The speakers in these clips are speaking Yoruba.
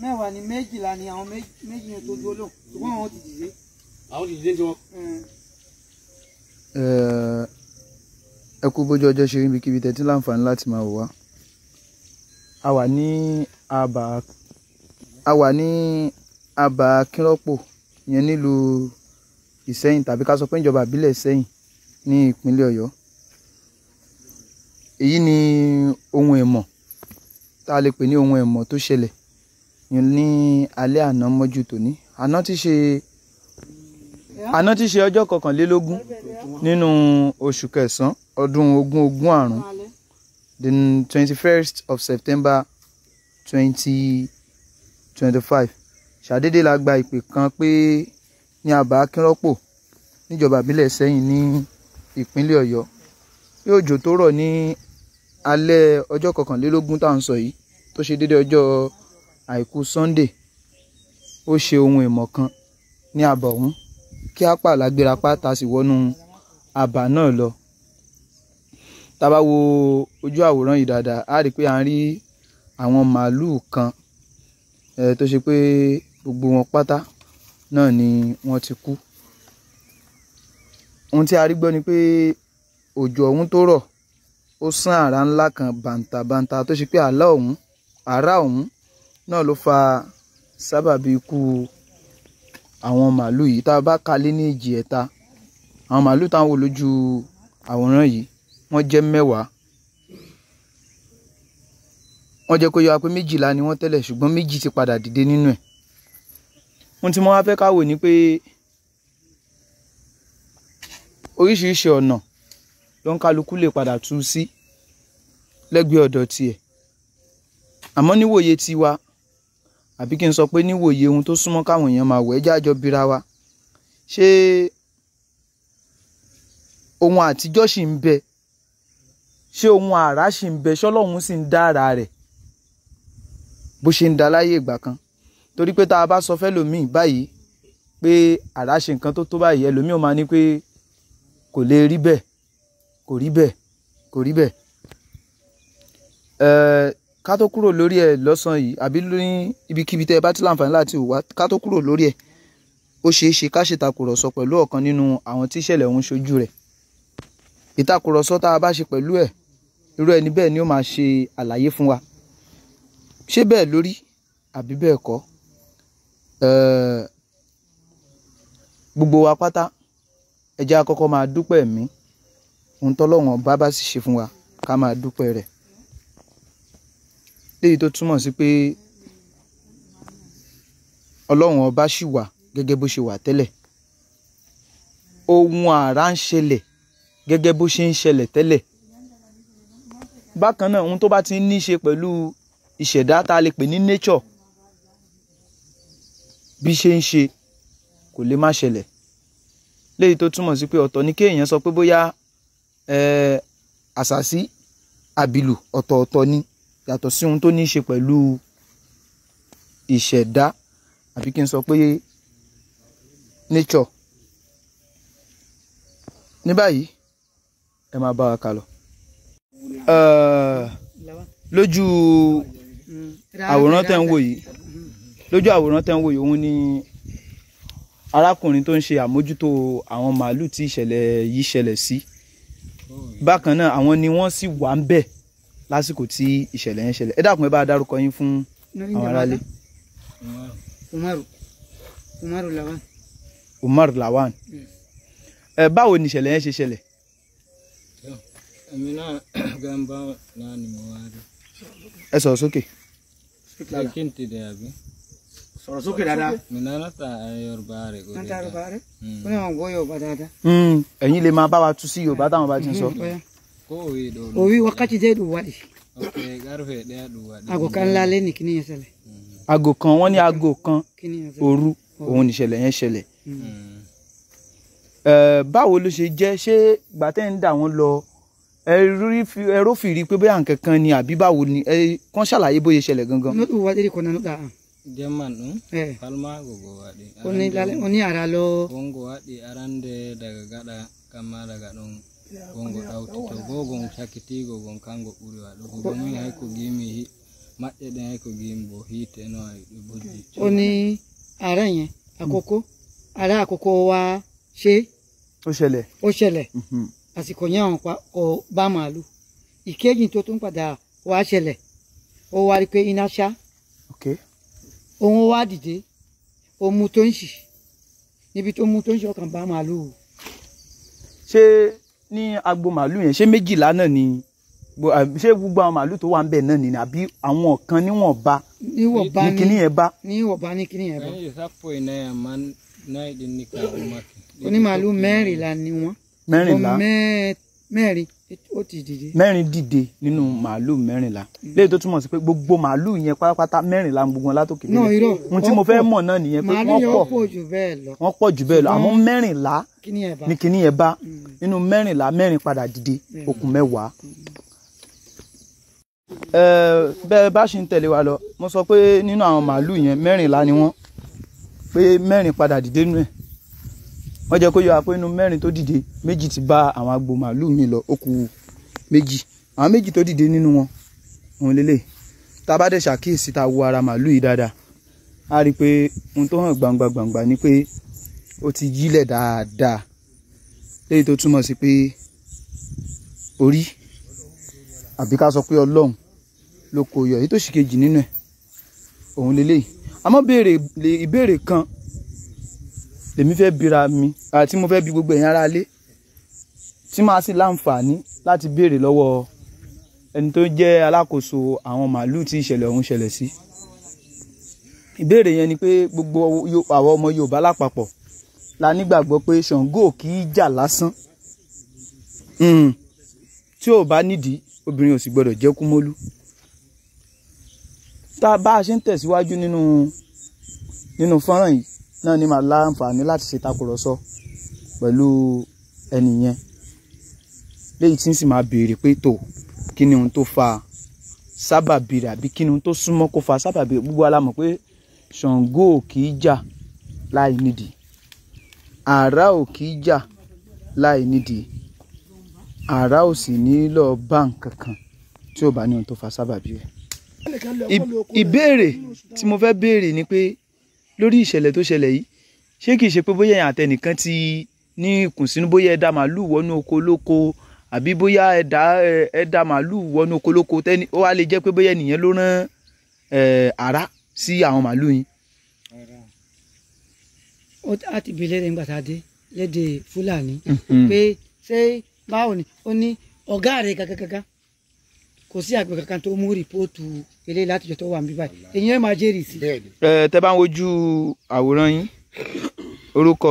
Mẹ́wàá ni méjìlá ni àwọn méjì yẹn tó dúró lò ṣùgbọ́n àwọn ti dìde. Àwọn ti dìde tí wọn. Ẹ kú bójú ọjọ́ ṣe rí ibikíbi tẹ́tí láǹfààní láti máa wò wá. A wà ní àbà Akínrọ́pò yẹn nílùú Ìsẹ́yìn tàbí ká sọ pé ìjọba ìbílẹ̀ Ìsẹ́yìn ní ìpínlẹ̀ Ọ̀yọ́. Èyí ni ohun èmọ̀ tá a lè pè ní ohun èmọ̀ tó ṣẹlẹ̀ ní alẹ́ àná mọ́jú tòní. Àná tí ṣe ọjọ́ 21 nínú oṣù kẹsàn-án ọdún 2025, the 21st of September 2025. Ṣàdédé la gba ìpè kan pé ní àbá Akínrọ́pò níjọba ìbílẹ̀ Ìsẹ́yìn ní ìpínlẹ̀ Ọ̀yọ́ pé òjò tó rọ̀ ní alẹ́ ọjọ́ 21 tá à ń sọ yìí tó ṣe déédéé ọjọ́ àìkú Sunday ó ṣe ohun ìmọ̀ kan ní àbà ọ̀hún kí á pààlà gbéra pátá sì wọnú àbà náà lọ. Tá bá wo ojú àwòrán yìí dáadáa á rí i pé à ń rí àwọn màálùú kan tó ṣe pé gbogbo wọn pátá náà ni wọ́n ti kú. Ohun tí a rí gbọ́ ni pé òjò ọ̀hún tó rọ̀ ó sán àrá ńlá kan bàǹtàbàǹtà tó ṣe pé àrá ọ̀hún náà ló fa sábàbí ikú àwọn màálùú yìí. Tá a bá ka lé ní èjì ẹ̀ta, àwọn màálùú táwọn wò lójú àwòrán yìí wọ́n jẹ́ 10. Wọ́n jẹ́ kó yé wa pé 12 ni wọ́n tẹ́lẹ̀ ṣùgbọ́n 2 ti padà dìde nínú ẹ̀. Ohun tí mo wá fẹ́ ká wò ni pé oríṣiríṣi ọ̀nà ló ń kálukú lè padà tú sí lẹ́gbẹ̀ẹ́ ọ̀dọ̀ tiẹ̀. Àmọ́ níwòye tiwa àbí kí n sọ pé níwòye ohun tó súnmọ́ káwọn èèyàn máa wọ̀ ẹ́ jájọ bíra wa, ṣé ohun àtijọ́ ṣì ń bẹ? Ṣé ohun àrá ṣì ń bẹ? Ṣọ́lọ́hun sì ń dá ara rẹ̀ bó ṣe ń da láyé ìgbà kan? Torí pé tá a bá sọ fẹ́lòmíì báyìí pé àrá ṣe nǹkan tó tó báyìí, ẹlòmíì ó máa ní pé kò lè rí bẹ́ẹ̀, kò rí bẹ́ẹ̀, kò rí bẹ́ẹ̀. Ká tó kúrò lórí ẹ̀ lọ́sàn-án yìí àbí ní ibikíbi tẹ́ ẹ bá ti láǹfààní láti wá, ká tó kúrò lórí ẹ̀ ó ṣeé ṣe ká ṣètàkùrọ̀sọ pẹ̀lú ọ̀kan nínú àwọn tí ìṣẹ̀lẹ̀ ọ̀hún ṣojú rẹ̀. Ìtàkùrọ̀sọ tá a bá ṣe pẹ̀lú ẹ̀, irú ẹni bẹ́ẹ̀ ni ó máa ṣe àlàyé fún wa ṣé bẹ́ẹ̀ lórí àbí bẹ́ẹ̀ kọ́. Gbogbo wa pátá ẹ jẹ́ á kọ́kọ́ máa dúpẹ́ ẹ̀mí ohun tọ́lọ́run ọba bá sì ṣe fún wa ká máa dúpẹ́ rẹ̀. Léyìí tó túmọ̀ sí pé Ọlọ́run ọba ṣì wà gẹ́gẹ́ bó ṣe wà tẹ́lẹ̀. Ohun àrá ń ṣẹlẹ̀ gẹ́gẹ́ bó ṣe ń ṣẹlẹ̀ tẹ́lẹ̀. Bákan náà ohun tó bá ti ní í ṣe pẹ̀lú ìṣẹ̀dá tá a lè pè ní nature bí ṣe ń ṣe kò lè má ṣẹlẹ̀. Léyìí tó túmọ̀ sí pé ọ̀tọ̀ ni kéèyàn sọ pé bóyá àṣàsí àbìlù ọ̀tọ̀ọ̀tọ̀ ni yàtọ̀ sí ohun tó ní í ṣe pẹ̀lú ìṣẹ̀dá àbí kí n sọ pé nature. Ní báyìí ẹ máa bá wa kà lọ. Lójú àwòrán tẹ́ ń wò yìí, lójú àwòrán tẹ́ ń wò yìí, òun ni arákùnrin tó ń ṣe àmójútó àwọn màálù tí ìṣẹ̀lẹ̀ yìí ṣẹlẹ̀ sí. Bákan náà àwọn ni wọ́n sì wà ń bẹ̀ lásìkò tí ìṣẹ̀lẹ̀ yẹn ṣẹlẹ̀. Ẹ dákun, ẹ bá dárúkọ yín fún àwọn aráalé. Umaru Lawan. Umar Lawan. Ẹ báwo ni ìṣẹ̀lẹ̀ yẹn ṣe ṣẹlẹ̀? Èmi náà gánbá náà ni mo wá rí. Ẹ sọ̀rọ̀ sókè. Kí n ti dẹ̀ àbí? Sọ̀rọ̀ sókè dáadáa. Mi náà ta Yorùbá rẹ̀ kò Wọ́n ta Yorùbá rẹ̀? Ó ní àwọn gbọ́ Yorùbá dáadáa. Ẹ̀yin lè máa bá wa tú sí Yorùbá táwọn bá ti ń sọ. Kó òwe dòdò. Òwe wákàtí dé dùn wádìí. Ok, garfe ɗaya ɗum waɗi. Aago kan lálẹ́ ní kíní yẹn ṣẹlẹ̀. Aago kan, wọ́n ní aago kan Kíní yẹn ṣẹlẹ̀. òru òun nìṣẹ̀lẹ̀ yẹn ṣẹlẹ̀. Báwo ló ṣe jẹ́? Ṣé ìgbà tẹ́ ń dà wọ́n lọ ẹ rófìrí pé bóyá nǹkan kan ni àbí báwo ni? Ẹ kàn ṣàlàyé bóyá ṣẹlẹ̀ gangan. No ɗum waɗiri ko nanoɗa an. Jemman ɗum Eh. falmago go waɗi. Ó ní lálẹ́ ó ní àrà lọ. Wongo waɗi arande daga gaɗa kamma daga ɗon wongo ɗawti to gogon sakitigo gon kango ɓuri waɗugo bo min hay ko gimi maƴƴe ɗen hay ko gimi bo hiite no ay ɗe bojji. Ó ní àrà yẹn àkọ́kọ́ àrà àkọ́kọ́ wa ṣe. Ó ṣẹlẹ̀. Ó ṣẹlẹ̀. Àsìkò yẹn àwọn kò bá màálù. Ìkejì tó tún padà wá ṣẹlẹ̀, ó wá rí pé iná ṣá. Ok. Òun wá dìde, ó mú tó ń ṣì níbi tó mú tó ń ṣì ọkàn bá màálù. Ṣé ní agbo màálù yẹn, ṣé 12 náà ni ṣé gbogbo àwọn màálù tó wà ń bẹ̀ náà ni àbí àwọn kan níwọ̀nba níwọ̀nba ní kinní yẹn bá? Níwọ̀nba ní kinní yẹn bá. Kanji 14 amma nayi ɗin ni ka ummake. Ó ní màálù 14 ni wọ́n. 14. 4 ó ti dìde. 4 dìde nínú màálù 14, léyìí tó túmọ̀ sí pé gbogbo màálù yẹn pátápátá 14 gbogbo wọn látòkè náà délẹ̀. Irọ́. Ohun tí mo fẹ́ mọ̀ náà nìyẹn pé màálù wọ́n yẹn ó pọ̀ pọ̀ jù bẹ́ẹ̀ lọ. Wọ́n pọ̀ jù bẹ́ẹ̀ lọ, àmọ́ 14 kíní yẹn bá ní kinní yẹn bá. Nínú 14, 4 padà dìde, ó kù 10. Bẹ́ẹ̀ bá ṣe ń tẹ̀lé wa lọ, mo sọ pé nínú àwọn màálù yẹn 14 ni wọ́n, pé 4 padà dìde nínú ẹ̀. Wọ́n jẹ́ kó yé wa pé nínú 4 tó dìde, 2 ti bá àwọn agbo màálù mi lọ, ó kù 2. Àwọn 2 tó dìde nínú wọn òun lélẹ̀. Tá a bá dẹ̀ ṣàkíyèsí, tá a wo ara màálù yìí dáadáa, a rí i pé ohun tó hàn gbangba gbangba ni pé ó ti yílẹ̀ dáadáa, léyìí tó túmọ̀ sí pé orí àbí ká sọ pé Ọlọ́run ló kó yọ. Èyí tó sì kejì nínú ẹ̀ òun lélẹ̀. Àmọ́ ìbéèrè kan lèmi fẹ́ bira mi àti mo fẹ́ bi gbogbo ẹ̀yin ará ilé, tí màá sì láǹfààní láti béèrè lọ́wọ́ ẹni tó jẹ́ alákòóso àwọn màálù tí ìṣẹ̀lẹ̀ ọ̀hún ṣẹlẹ̀ sí. Ìbéèrè yẹn ni pé gbogbo àwọn ọmọ Yorùbá lápapọ̀ la nígbàgbọ́ pé Ṣàngó kì í jà lásán. Tí ò bá nídìí, obìnrin ò sì gbọdọ̀ jẹ́ kúmólú. Tá a bá a ṣe ń tẹ̀síwájú nínú fọ́nrán yìí náà ni màá láǹfààní láti ṣe takùrọ̀sọ pẹ̀lú ẹni yẹn, léyìí tí ń sì máa béèrè pé tó kí ni ohun tó fa sábàbí rẹ̀ àbí kí ni ohun tó súnmọ́ kó fa sábàbí rẹ̀. Gbogbo wa la mọ̀ pé Ṣàngó kì í jà láì nídìí, àrá ò kì í jà láì nídìí, àrá ò sì ní lọ bá nǹkan kan tí ò bá ní ohun tó fa sábàbí rẹ̀. Ìbéèrè tí mo fẹ́ béèrè ni pé lórí ìṣẹ̀lẹ̀ tó ṣẹlẹ̀ yìí, ṣé kìí ṣe pé bóyá ẹ̀yin àtẹnìkan ti ní ìkùnsínú, bóyá ẹ dá màálù wọnú oko lóko àbí bóyá ẹ dá màálù wọnú oko lóko tẹ́ni ó wá lè jẹ́ pé bóyá ẹnìyẹn ló rán àrá sí àwọn màálù yín. Ó á ti bi lédè ńgbà tá a dé lédè Fúlàní pé ṣé báwo ni. Ó ní ọ̀gá rẹ̀ gàgàgàgà kò sí àgbẹ̀ kankan tó mú rìpóòtù eléyìí látijọ́ tó wà níbí báyìí, èyí ẹ̀ máa jẹ́rìí sí. Tẹ́ bá ń wojú àwòrán yín, orúkọ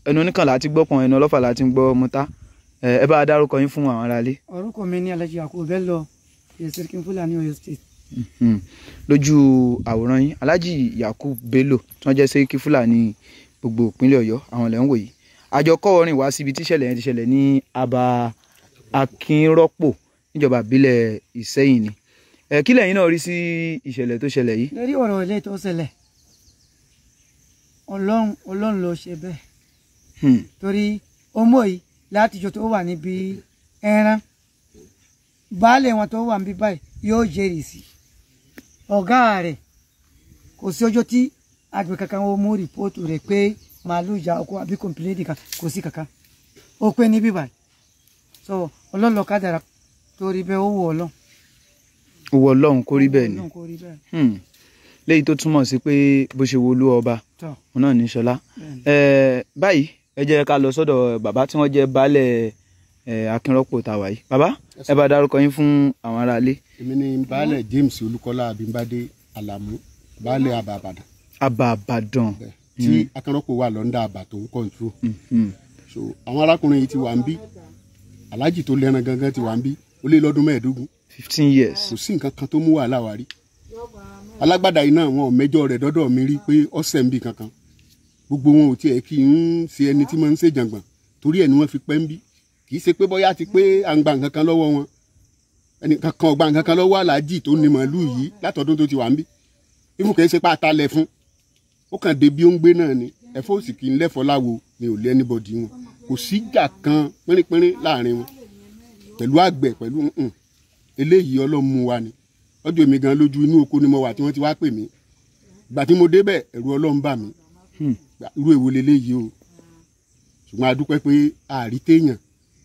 ẹnu oníkànlá àti gbọ́pọ̀n, ẹnu ọlọ́fà láti ń gbọ́ mọ́tá. Ẹ bá a dárúkọ yín fún àwọn aráalé. Orúkọ mi ní Alhaji Yakubu Bello, Seriki Fúlàní Ọ̀yọ́ State. Lójú àwòrán yín, Alhaji Yakubu Bello tí wọ́n jẹ́ Seriki Fúlàní gbogbo ìpínlẹ̀ Ọ̀yọ́, àwọn lẹ́ ń wò yìí. Àjọ kọ́wọ́rìn wá síbi tíṣẹ̀lẹ̀ yẹn ti ṣẹlẹ̀ ní Aba Akínrọ́pò níjọba ìbílẹ̀ Ìsẹ́yìn ni. Kí lẹ̀yin náà rí sí ìṣẹ̀lẹ̀ tó ṣẹlẹ̀ yìí? Lórí ọ̀rọ̀ ilé tó ṣẹlẹ̀, Ọlọ́run ló ṣe bẹ́ẹ̀. Torí ọmọ yìí látijọ́ tó wà níbi ẹran baálé wọn tó wà níbi báyìí yóò jẹ́rìí sí ọ̀gá rẹ̀. Kò sí ọjọ́ tí àgbẹ̀ kankan ó mú rìpóòtù rẹ̀ pé màálù ìjà ọkọ àbí kọ̀ǹpìlẹ́ẹ̀nì kan, kò sí kankan ó pé níbí báyìí. So Ọlọ́run ló kádàrá torí bẹ́ẹ̀, ó wù Ọlọ́run. Ó wù Ọlọ́run kó rí bẹ́ẹ̀ ni. Ọlọ́run kó rí bẹ́ẹ̀. Léyìí tó túmọ̀ sí pé bó ṣe wo olú ọba òun náà ní Ṣọlá. Báyìí ẹ jẹ́ ká lọ sọ́dọ̀ bàbá tí wọ́n jẹ́ baálẹ̀ Akínrọ́pò tá a wà yìí. Bàbá, ẹ bá dárúkọ yín fún àwọn aráalé. Èmi ni baálẹ̀ James Olúkọ́lá Abímbádé Àlàmú, baálẹ̀ Àbà Ìbàdàn. Àbà Ìbàdàn. Tí Akínrọ́pò wà lọ́ndà àbà tó ń kọ̀ǹtúrò. So àwọn arákùnrin yìí ti wà ń bí, Aláàjì tó lẹ́ran gangan ti wà ń bí, ó lé lọ́dún 15. 15 years. Kò sí nǹkan kan tó mú wàhálà wá rí. Alágbádá yìí náà wọn ò mẹ́jọ rẹ̀ dọ́dọ̀ mi rí pé ọ̀sẹ̀ ń bì kankan. Gbogbo wọn ò tiẹ̀ kí ń ṣe ẹni tí máa ń ṣèjàngbọ̀n, torí ẹ̀ ni wọ́n fi pẹ́ ń bí. Kì í ṣe pé bóyá ti pé à ń gba nǹkan kan lọ́wọ́ wọn, ẹnì kankan ò gba nǹkan kan lọ́wọ́ aláàjì tó ní màálù yìí látọdún tó ti wà ń bí. Ifun kì í ṣe pé atalẹ̀ fún, ó kàn dé bí ó ń gbé náà ni. Ẹ̀fọ́ òsì kì í lẹ́fọ́ láwo ni ò lé anybody wọn. Kò síjà kan pínrínpínrín láàrin wọn pẹ̀lú àgbẹ̀ pẹ̀lú eléyìí. Ọlọ́run mú wa ni. Ọjọ́ èmi gan lójú inú oko ni mo wà tí wọ́n ti wá pè mí. Ìgbà tí mo débẹ̀, ẹ̀rù Ọlọ́run bà mí, irú èwo leléyìí o. Ṣùgbọ́n a dúpẹ́ pé àárí téèyàn,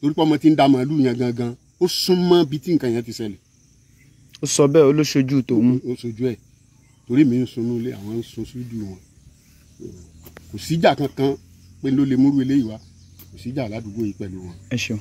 torí pé ọmọ tí ń da màálù yẹn gangan ó súnmọ́ bí tí nǹkan yẹn ti ṣẹlẹ̀. Ó sọ bẹ́ẹ̀, ó ló ṣojú tòun. Ó ṣojú ẹ̀, torí mi ń sunú ilé, àwọn ń sun sójú wọn. Kò síjà kankan pé ló lè múrú eléyìí wá, kò síjà ládùúgbò yìí pẹ̀lú wọn. Ẹ ṣeun.